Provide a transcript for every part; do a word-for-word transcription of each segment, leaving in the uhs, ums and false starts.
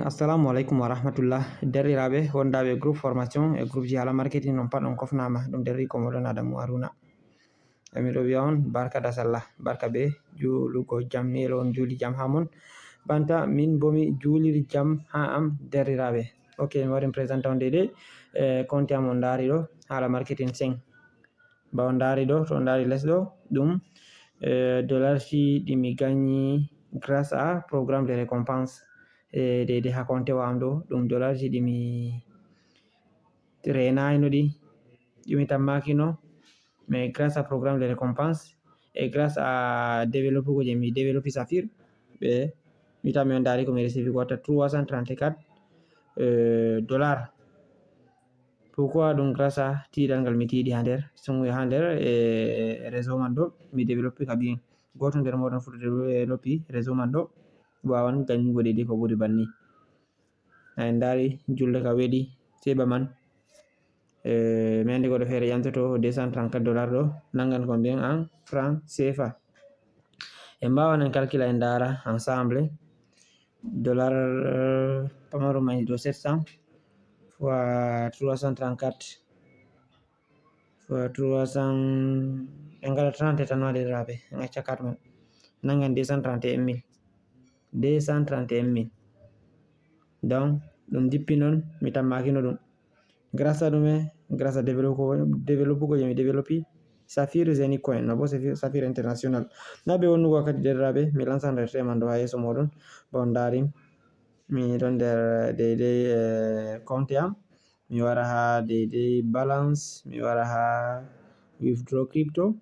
Assalamu alaikum wa rahmatullah. Derɗiraaɓe wondaaɓe groupe formation e groupe ji haala marketing, on pat on kofnaama. Ɗum derɗi ko moɗon Adamu Haruna. E miɗo wiya on barka da sallah, barka be juulugo jam, ni elo on juuli jam haa mon. Banta min bo mi juuliri jam haa am, derɗiraaɓe. Ok, mi warin présenter on deydey, e compte am on ndaari ɗo, haala marketing cinq. Ba on ndaari ɗo, to on ndaari les ɗo, ɗum, e, dollar ji ɗi mi gagni grâce à programme de récompense. E, deydey haa compte wa am ɗo, ɗum dollar ji ɗi mi reenayno ɗi, ɗi mi tammakino, mais grâce à programme de récompense et grâce à développugo je mi développi Safir, ɓe mi tammi on ndaari ko mi recevi ko watta trois cent trente-quatre, euh, dollars. Pourquoi? Ɗum grâce à tiiɗal ngal mi tiiɗi haa nder, sunguye haa nder, e réseau man ɗo, mi développi ka bien. Gooto nder mooɗon foti développi réseau man ɗo, waawan gagnugo deydey ko ɓuri banni. A en ndaari julde ka weɗi, seeɓa man. Eh, mi anndi goɗɗo feere ƴamtoto deux cent trente-quatre dollars ɗo, nangan combien en franc C F A. En mbaawan en calcula en ndaara ensemble. Dollar, eh, pamaru man ɗo sept cents fois trois cent trente-quatre fois trois cents, en ngala trente tan wa derɗiraaɓe, en acca quatre man. Nangan deux cent trente et un mille. Deux cent trente et un mille. Donc, ɗum jippi non, mi tammakino ɗum. Grâce à ɗume? Grâce à développe-, développugo je mi développi Safir Zenith Coin, no bo Safir, Safir International. Na be wonnugo wakkati derɗiraaɓe, mi lansan retrait man ɗo haa yeeso mooɗon. Ba on ndaari, mi ɗon nder deydey, eh, compte am. Mi wara haa deydey balance, mi wara haa withdraw crypto.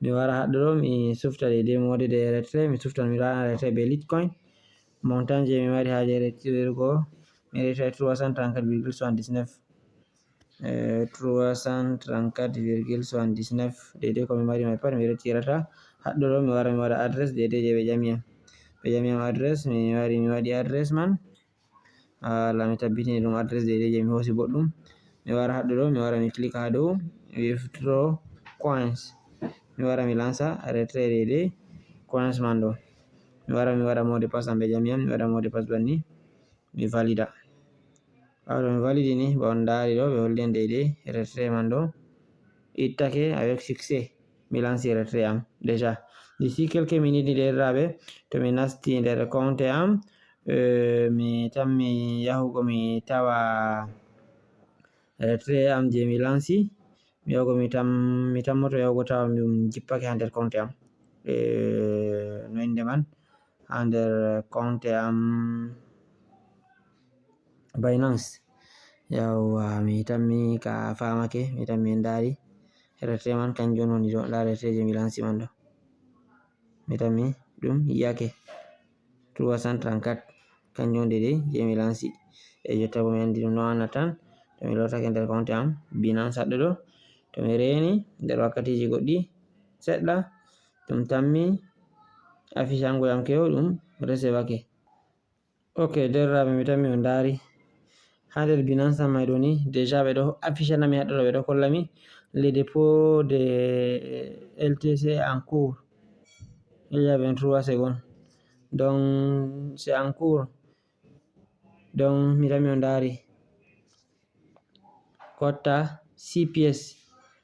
Mi wara haɗɗo ɗo, mi sufta deydey mode de retrait, mi suftan mi waɗa retrait be Litecoin. Montant je mi mari haaje retirgo, mi retira trois cent trente-quatre virgule soixante-dix-neuf. Eh, trois cent trente-quatre virgule soixante-dix-neuf, deydey ko mi mari mai pat mi retirata. Haɗɗo ɗo mi wara mi waɗa adresse deydey je ɓe ƴami am. Ɓe ƴami am adresse, mi wari mi waɗi adresse man. Hala mi tabbitini ɗum adresse deydey je mi hoosi boɗɗum. Mi wara haɗɗo ɗo, mi wara mi click haa dow withdraw coins. Mi wara mi lansa retrait deydey coins man ɗo. Mi wara mi waɗa mot de passe am ɓe ƴami am, mi waɗa mot de passe banni, mi valida. Ɓaawo ɗo mi validini, ba on ndaari ɗo, ɓe holli en deydey retrait man ɗo ittake avec succès. Mi lansi retrait am déjà. D'ici quelques minutes, derɗiraaɓe, to mi nasti nder compte am, eh, mi tammi yahugo mi tawa retrait am je mi lansi. Mi yahugo mi tam-, mi tammoto yahugo tawa ɗum jippake haa nder compte am. Eh, no innde man? Haa nder compte am Binance. Yawwa, mi tammi ka faamake, mi tammi en ndaari. Retrait man kanjum woni ɗo, ndaa retrait je mi lansi man ɗo. Mi tammi ɗum yiyake. Trois cent trente-quatre, kanjum woni deydey je mi lansi. E jotta bo mi anndi ɗum no wannata tan, to mi lootake nder compte am Binance haɗɗo ɗo. To mi reeni nder wakkatiiji goɗɗi seɗɗa, ɗum tammi affiche ango yam kew ɗum resevake. Ok, derɗiraaɓe, mi tammi on ndaari. Haa nder Binance am may ɗo ni, déjà ɓe ɗo affiche nami haɗɗo ɗo, ɓe ɗo kolla mi les dépôts de L T C en cours. Il y a vingt-trois secondes. Donc, c'est en cours. Donc, mi tammi on ndaari. Ko watta C P S.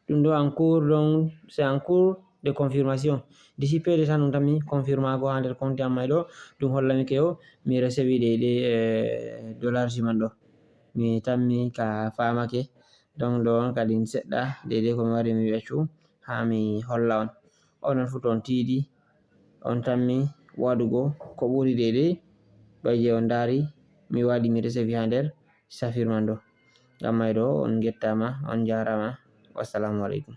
Ɗum ɗo en cours, donc, c'est en cours de confirmation. D'ici peu de temps, ɗum tan mi confirmago haa nder compte am may ɗo, ɗum holla mi kew mi recevi deydey, eh, dollar ji man ɗo. Mi tammi ka faamake. Donc, ɗo on kadi seɗɗa, deydey ko mi wari mi wi'a cu, haa mi holla on. Onon fuu to on tiiɗi, on tammi waɗugo ko ɓuri deydey, ɓay je on ndaari, mi waɗi mi recevi haa nder Safir man ɗo. Ngam may ɗo, on ngettaama, on njaaraama. Wassalamu aleykum.